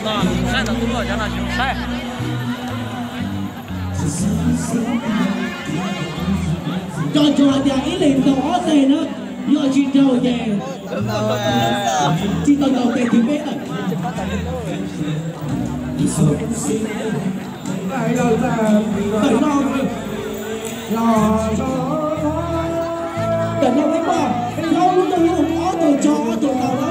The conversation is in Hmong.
No, saib ntawm tus luaj cov no tsis zoo saib. Cov tsuas hais tias ib leeg ntaus ob teg na, yog tsis raug ces tsis tau ntaus tes thib peb lawm. Tawm no, tawm no peb pom plaub lub ntuj lub ob tug tso ob tug ntaus na.